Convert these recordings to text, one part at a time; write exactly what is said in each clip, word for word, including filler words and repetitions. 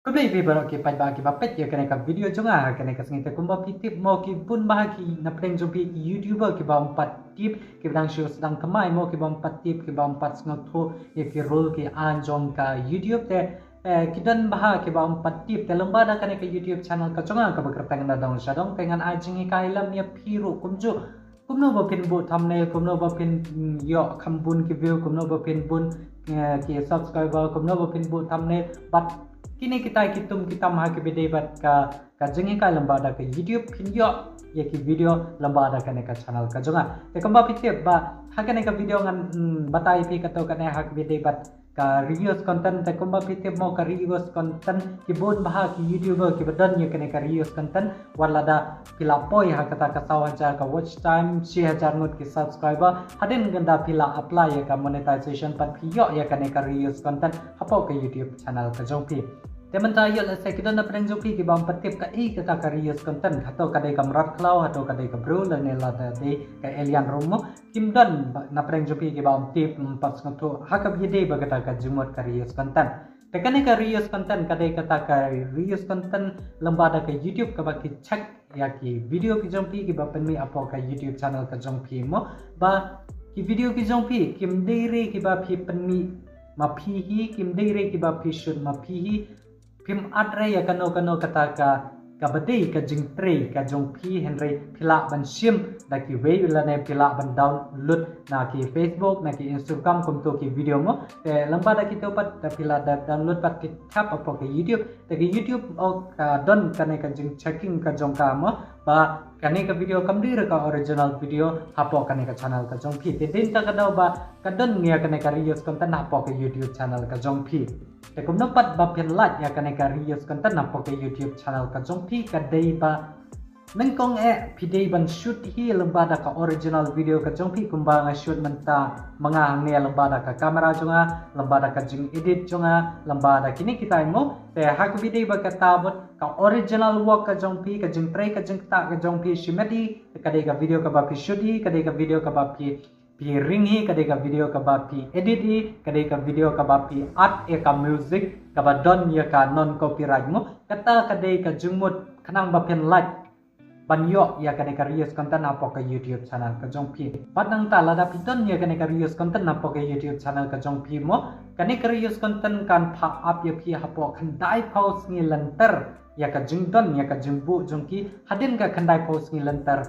Khublei phi baroh ki paidbah kiba peit ïa kane ka video jong nga ha kane ka sngi. Te kumba phi tip mo, ki bun bha ki na pdeng jong phi ki YouTuber kiba ym pat tip, kiba dang shu sdang thymmai mo, kiba ym pat tip, kiba ym pat sngewthuh ïa ki rule ki aiñ jong ka YouTube. Te eh, ki don bha kiba ym pat tip. Te lyngba da kane ka YouTube channel ka jong nga kaba kyrteng Na Dong Sha Dong, te ngan ai jinghikai lem ïa phi ruh kumjuh, kumno ba phin buh thumbnail, kumno ba phin, mm, ïoh kham bun ki view, kumno ba phin bun, eh, ki subscriber, kumno ba phin buh thumbnail. Bad kine kita ki tum ki tam ha kiba ïadei bad ka, ka jinghikai lyngba da ka YouTube, phin ïoh ïa ki video lyngba da kane ka channel ka jong nga. Te kumba phi tip ba ha kane ka video ngan, mm, batai phi kato kane ha kiba ïadei bad ka reuse content. Te kumba phi tip mo, ka reuse content, ki bun bha ki YouTuber kiba don ïa kane ka reuse content. Wat lada phi la poi ha kata ka saw hajar ka watch time, shi hajar ngut ki subscriber, hadien ngan da phi la apply ïa ka monetization pat phi ïoh ïa kane ka reuse content hapoh ka YouTube channel ka jong phi. Te mynta ïoh lehse ki don na pdeng jong phi kiba ym pat tip kaei kata ka reuse content. Hato ka dei ka mrad khlaw, hato ka dei ka briew, lane lada dei ka alien ruh mo. Kim don ba, na pdeng jong phi kiba ym tip, ym pat sngewthuh ha kaba ïadei bad kata ka jingmut ka reuse content. Te kane ka reuse content ka dei kata ka reuse content lyngba da ka YouTube kaba ki check ïa ki video ki jong phi kiba pynmih hapoh ka YouTube channel ka jong phi mo. Ba ki video ki jong phi kim dei re kiba phi pynmih ma phi hi, kim dei re kiba phi shoot ma phi hi. Phim add re ïa kano kano kata ka, kaba dei ka jingtrei ka jong phi, hynrei phi lah ban shim da kiwei lane phi lah ban download na ki Facebook, na ki Instagram, kumto ki video mo. Te lyngba da kito pat da phi lah da download pat phi thap hapoh ka YouTube. Te ka YouTube, oh, ka don kane ka jingchecking ka jong ka mo, ba kane ka video kam dei re ka original video hapoh kane ka channel ka jong phi. Te dei ta ka daw ba ka don ïa kane ka reuse content hapoh ka YouTube channel ka jong phi. Te kumno pat ba phin lait ïa kane ka reuse content hapoh ka YouTube channel ka jong phi? Ka dei ba nyngkong eh phi dei ban shoot hi lyngba da ka original video ka jong phi, kumba nga shoot mynta ma nga hangne, lyngba da ka camera jong nga, lyngba da ka jingedit jong nga, lyngba da kine kita mo. Te ha kaba ïadei bad kata bad ka original work ka jong phi, ka jingtrei ka jingktah ka jong phi, shimet hi, ka dei ka video kaba phi shoot hi, ka dei ka video kaba phi phi ring hi, ka dei ka video kaba phi edit hi, ka dei ka video kaba phi add ïa ka music kaba don ïa ka non copyright mo. Kata ka dei ka jingmut khnang ba phin lait ban ïoh ïa kane ka reuse content hapoh ka YouTube channel ka jong phi. Bad nangta lada phi don ïa kane ka reuse content hapoh ka YouTube channel ka jong phi mo, kane ka reuse content kan phah ap ïa phi hapoh khyndai phew sngi lynter ïa ka jingdon ïa ka jingbuh jong ki. Hadien ka khyndai phew sngi lynter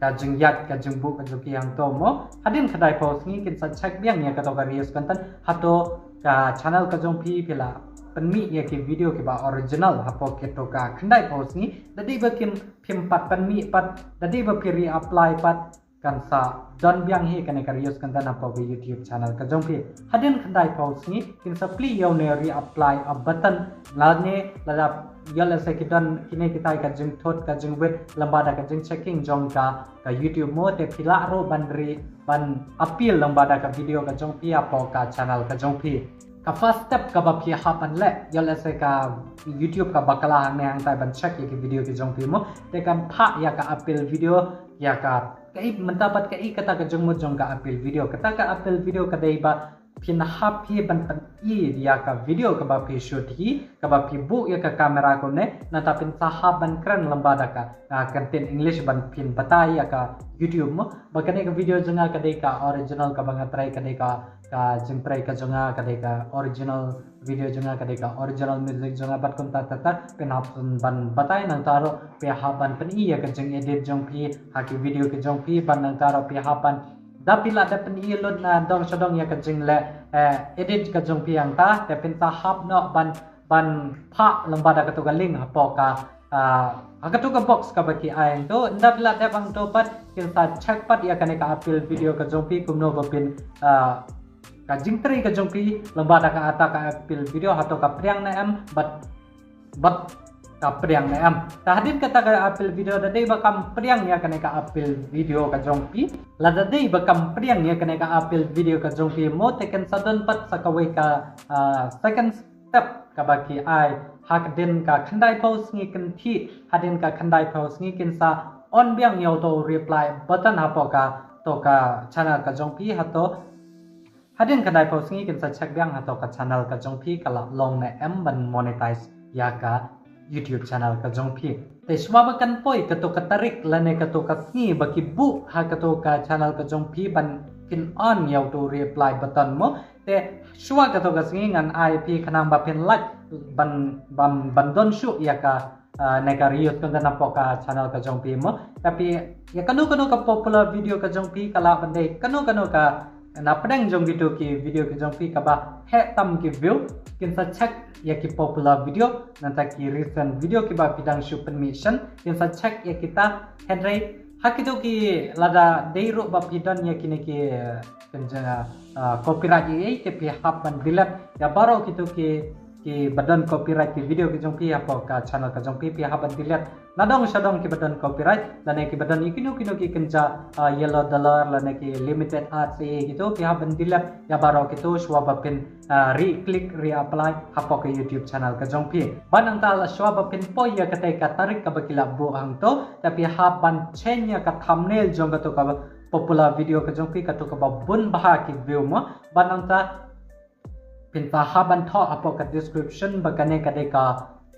ka jingïaid ka jingbuh ka jong ki hangto mo, hadien khyndai phew sngi kin sa check biang ïa kato ka reuse content, hato ka channel ka jong phi phi la pynmih ïa ki video kiba original hapoh kato ka khyndai phew sngi. Da dei ba kim, phim pat pynmih pat, da dei ba phi reapply pat, kan sa don biang hi kane ka reuse content hapoh ka YouTube channel ka jong phi. Hadien khyndai phew sngi kin sa plie ïa une reapply a button, lane lada ïoh lehse ki don kine kita ka jingthut ka jingwit lyngba da ka jingchecking jong ka, ka YouTube mo. Te phi lah ruh ban re, ban appeal lyngba da ka video ka jong phi hapoh ka channel ka jong phi. Ka first step kaba phi hap ban leh, ïoh lehse ka YouTube ka bakla hangne hangtai ban check ïa ki video ki jong phi mo, te kan phah ïa ka appeal video ïa ka, kaei mynta pat kaei kata ka jingmut jong ka appeal video. Kata ka appeal video ka dei ba phin hap hi ban pyni ïa ka video kaba phi shoot hi, kaba phi buh ïa ka camera kumne, nangta phin sa hap ban kren lyngba da ka, ah, kyntien English ban phin batai ïa ka YouTube mo ba kane ka video jong nga ka dei ka original kaba nga trei, ka dei ka, ka jingtrei ka jong nga, ka dei ka original video jong nga, ka dei ka original music jong nga, bad kumta ta ta. Phin hap ban batai, nangta ruh phi hap ban pyni ïa ka jingedit jong phi ha ki video ki jong phi, bad nangta ruh phi hap ban, da phi lah da pyni lut Na Dong Sha Dong ïa ka jingleh, eh, edit ka jong phi hangta, te phin sa hap noh ban, ban phah lyngba da kato ka link hapoh ka, ah, ha kato ka box kaba ki ai hangto. Nda phi lah dep hangto pat kin sa check pat ïa kane ka appeal video ka jong phi kumno ba phin, ah, ka jingtrei ka jong phi lyngba da kata ka appeal video, hato ka pdiang ne em, bad, bad ka pdiang ne em. Te hadien kata ka appeal video, da dei ba kam pdiang ïa kane ka appeal video ka jong phi, lada dei ba kam pdiang ïa kane ka appeal video ka jong phi mo, te kin sa don pat sa kawei ka, ah, second step kaba ki ai. Hadien ka khyndai phew sngi kynthih, hadien ka khyndai phew sngi kin sa on biang ïa uto u reapply button hapoh kato ka channel ka jong phi, hato hadien khyndai phew sngi kin sa check biang hato ka channel ka jong phi ka la long ne em ban monetize ïa ka YouTube channel ka jong phi. Te shuwa ba kan poi kato ka tarik lane kato ka sngi ba ki buh ha kato ka channel ka jong phi ban kin on ïa uto u reapply button mo. Te shuwa kato ka sngi ngan ai phi khnang ba phin lait ban, ban, ban don shuh ïa ka, ah, ne ka reuse content hapoh ka channel ka jong phi mo. Te phi ïa kano kano ka popular video ka jong phi ka lah ban dei kano kano ka na pdeng jong kito ki video ki jong phi kaba heh tam ki view, kin sa check ïa ki popular video, nangta ki recent video kiba phi dang shu pynmih shen, kin sa check ïa kita. Hynrei ha kito ki lada dei ruh ba phi don ïa kine ki, eh, kynja, ah, copyright ïa, ïa, te phi hap ban delete ïa baroh kito ki, kiba don copyright ki video ki jong phi hapoh ka channel ka jong phi, phi hap ban delete. Na dong sha dong kiba don copyright lane kiba don ïa kino kino ki kynja, ah, yellow dollar lane ki limited ads ïa kito, phi hap ban delete ïa baroh kito shuwa ba phin, ah, re-click, reapply hapoh ka YouTube channel ka jong phi. Bad nangta la shuwa ba phin poi ïa katei ka tarik kaba ki la buh hangto, te phi hap ban change ïa ka thumbnail jong kato ka popular video ka jong phi, kato kaba bun bha ki view mo. Bad nangta phin sa hap ban thoh hapoh ka description ba kane ka dei ka,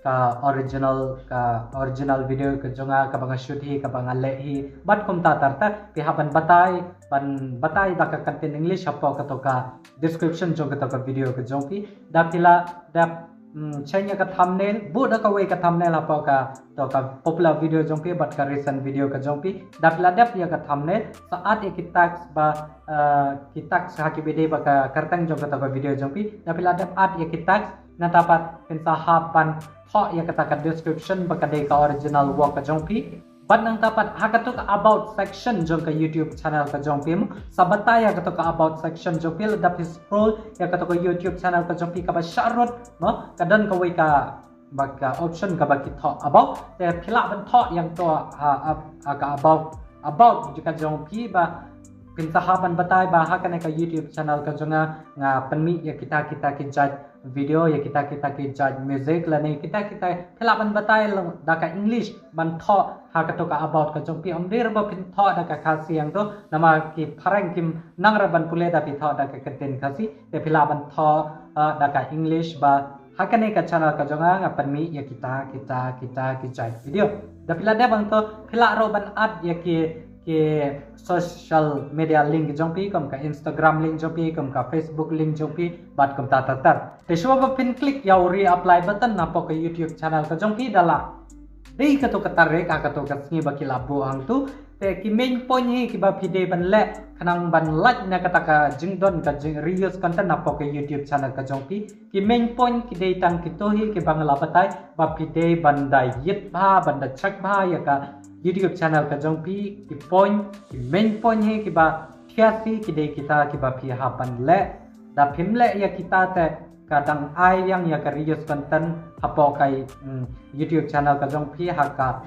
ka original, ka original video ka jong nga kaba nga shoot hi, kaba nga leh hi. Bad kumta ter ter phi hap ban batai, ban batai da ka kyntien English hapoh kato ka description jong kato ka video ka jong phi. Da phi la dep, mm, change ïa ka thumbnail, buh da kawei ka thumbnail hapoh kato ka popular video jong phi bad ka recent video ka jong phi. Da phi la dep ïa ka thumbnail, sa add ïa ki tags ba, eh, ki tags ha ki bynta ba ka kyrteng jong kato ka video jong phi. Da phi la dep add ïa ki tags, nangta pat phin sa hap ban thoh ïa kata ka description ba ka dei ka original work ka jong phi. Bad nangta pat ha kato ka about section jong ka YouTube channel ka jong phi mo, sa batai ïa kato ka about section jong phi, lada phi scroll ïa kato ka YouTube channel ka jong phi kaba sharud mo, ka don kawei kaba ka option kaba ki thoh about, te phi lah ban thoh ïa kato ha, ha, ha ka about, about jong ka jong phi ba phin sa hap ban batai ba ha kane ka YouTube channel ka jong nga nga pynmih ïa kita kita ki jait video, ïa kita kita ki jait music lane kita kita, phi lah ban batai da ka English ban thoh ha kato ka about ka jong phi. Ym dei ruh ba phin thoh da ka Khasi hangto, namar ki phareng kim nang ruh ban pule, da phi thoh da ka kyntien Khasi, te phi lah ban thoh, ah, da ka English ba ha kane ka channel ka jong nga nga pynmih ïa kita kita kita ki jait video. Da phi la dep hangto phi lah ruh ban add ïa ki, ki social media link jong phi, kum ka Instagram link jong phi, kum ka Facebook link jong phi bad kumta ter ter. Te shuwa ba phin click ïa u reapply button hapoh ka YouTube channel ka jong phi, da la dei kato ka tarik ha kato ka sngi ba ki la buh hangto. Te ki main point hi kiba phi dei ban leh khnang ban lait na kata ka jingdon ka jing reuse content hapoh ka YouTube channel ka jong phi. Ki main point ki dei tang kito hi kiba nga la batai ba phi dei ban da ïit bha, ban da check bha ïa ka YouTube channel ka jong phi. Ki point, ki main point hi kiba thiah hi ki dei kita kiba phi hap ban leh. Da phim leh ïa kita te ka dang ai biang ïa ka reuse content hapoh ka, mm, YouTube channel ka jong phi ha ka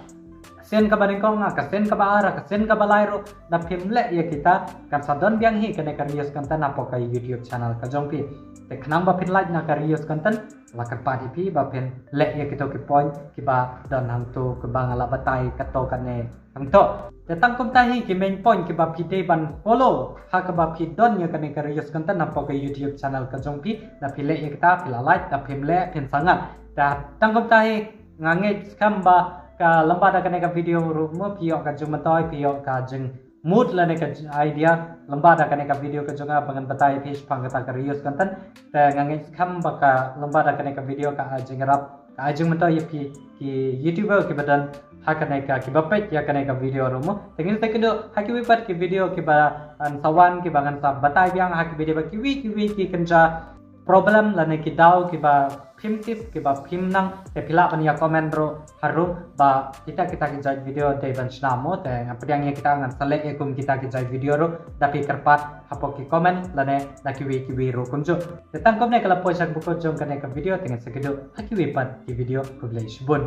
sien kaba nyngkong, ha ka sien kaba ar, ha ka sien kaba lai ruh, da phim leh ïa kita, kan sa don biang hi kane ka reuse content hapoh ka YouTube channel ka jong phi. Te khnang ba phin lait na ka reuse content, la kyrpad ïa phi ba phin leh ïa kito ki point kiba don hangto kiba nga la batai kato kane hangto. Te tang kumta hi ki main point kiba phi dei ban follow ha kaba phi don ïa kane ka reuse content hapoh ka YouTube channel ka jong phi. Da phi leh ïa kita, phi la lait, da phim leh phin sa ngat. Te tang kumta hi nga ngeit skhem ba ka lympat da kane ka video ruh mo phi ïoh ka jingmyntoi, phi ïoh ka jingmut lane ka idea lympat da kane ka video ka jong nga ba ngan batai ïa phi shaphang kata ka reuse content. Te nga ngeit skhem ba ka lympat da kane ka video ka ai jingïarap, ka ai jingmyntoi ïa phi ki YouTuber kiba don ha kane ka, kiba peit ïa kane ka video ruh mo. Te ngin sa ïakynduh ha kiwei pat ki video kiba ngan sa wan, kiba ngan sa batai biang ha ki video ba kiwei kiwei ki kynja problem lane ki daw kiba phim tip, kiba phim nang. Te phi lah ban ïa comment ruh harum ba kita kita ki jait video dei ban shna mo. Te nga pdiang ïa kita, ngan sa leh ïa kum kita ki jait video ruh da phi kyrpad hapoh ki comment lane da kiwei kiwei ruh kumjuh. Te tang kumne ka la poi sha ka bakut jong kane ka video, te ngin sa ïakynduh ha kiwei pat ki video. Khublei shibun.